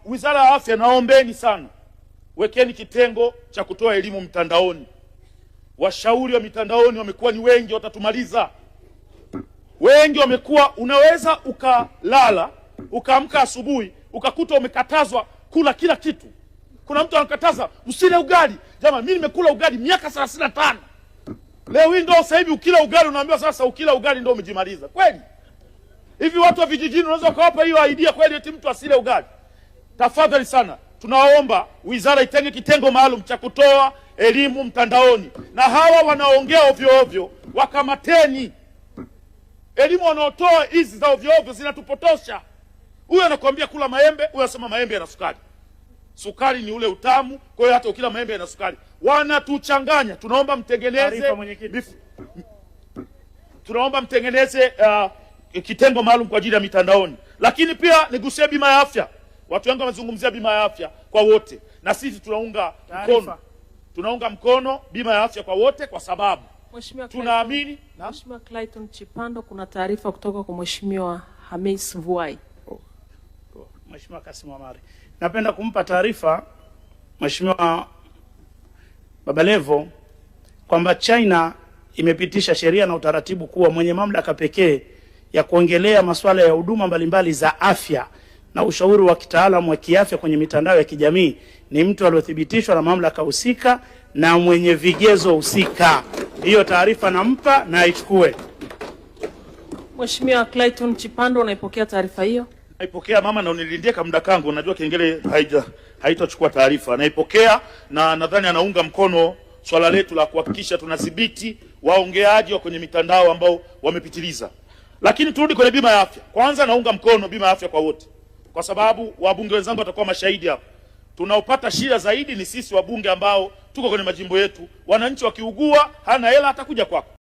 Wizara ya Afya, naombeni sana, wekeni kitengo cha kutoa elimu mtandaoni. Washauri wa mitandaoni wamekuwa ni wengi, watatumaliza. Wengi wamekuwa, unaweza ukalala ukaamka asubuhi ukakuta umekatazwa kula kila kitu. Kuna mtu anakataza usile ugali. Jamani, mimi nimekula ugali miaka 35. Leo hii ndo sasa hivi ukila ugali unaambiwa sasa ukila ugali ndo umejimaliza. Kweli? Hivi watu wa vijijini unaweza ukawapa hiyo idea kweli eti mtu asile ugali? Tafadhali sana, tunaomba wizara itenge kitengo maalum cha kutoa elimu mtandaoni, na hawa wanaongea ovyo ovyo wakamateni. Elimu wanaotoa hizi za ovyo ovyo zinatupotosha. Huyu anakuambia kula maembe, huyu anasema maembe yana sukari. Sukari ni ule utamu, kwa hiyo hata ukila maembe yana sukari. Wanatuchanganya. Tunaomba mtengeneze Taarifa, mwenyekiti. Tunaomba mtengeneze kitengo maalum kwa ajili ya mitandaoni. Lakini pia nigusie bima ya afya. Watu wengi wamezungumzia bima ya afya kwa wote, na sisi tunaunga Taarifa. mkono, tunaunga mkono bima ya afya kwa wote kwa sababu Mheshimiwa tunaamini na Mheshimiwa Clayton Chipando, kuna taarifa kutoka kwa Mheshimiwa Hamis Vuai. Mheshimiwa Kassim Omari, napenda kumpa taarifa Mheshimiwa Baba Levo kwamba China imepitisha sheria na utaratibu kuwa mwenye mamlaka pekee ya kuongelea masuala ya huduma mbalimbali za afya na ushauri wa kitaalamu wa kiafya kwenye mitandao ya kijamii ni mtu aliyothibitishwa na mamlaka husika na mwenye vigezo husika. Hiyo taarifa nampa na aichukue. Mheshimiwa Clayton Chipando, unaipokea taarifa hiyo? Naipokea mama, na unilindie muda kangu, najua kengele haitachukua taarifa. Naipokea na nadhani anaunga mkono swala letu la kuhakikisha tunadhibiti waongeaji wa kwenye mitandao ambao wamepitiliza. Lakini turudi kwenye bima ya afya. Kwanza naunga mkono bima ya afya kwa wote, kwa sababu wabunge wenzangu watakuwa mashahidi hapa. Tunaopata shida zaidi ni sisi wabunge ambao tuko kwenye majimbo yetu. Wananchi wakiugua, hana hela, atakuja kwako.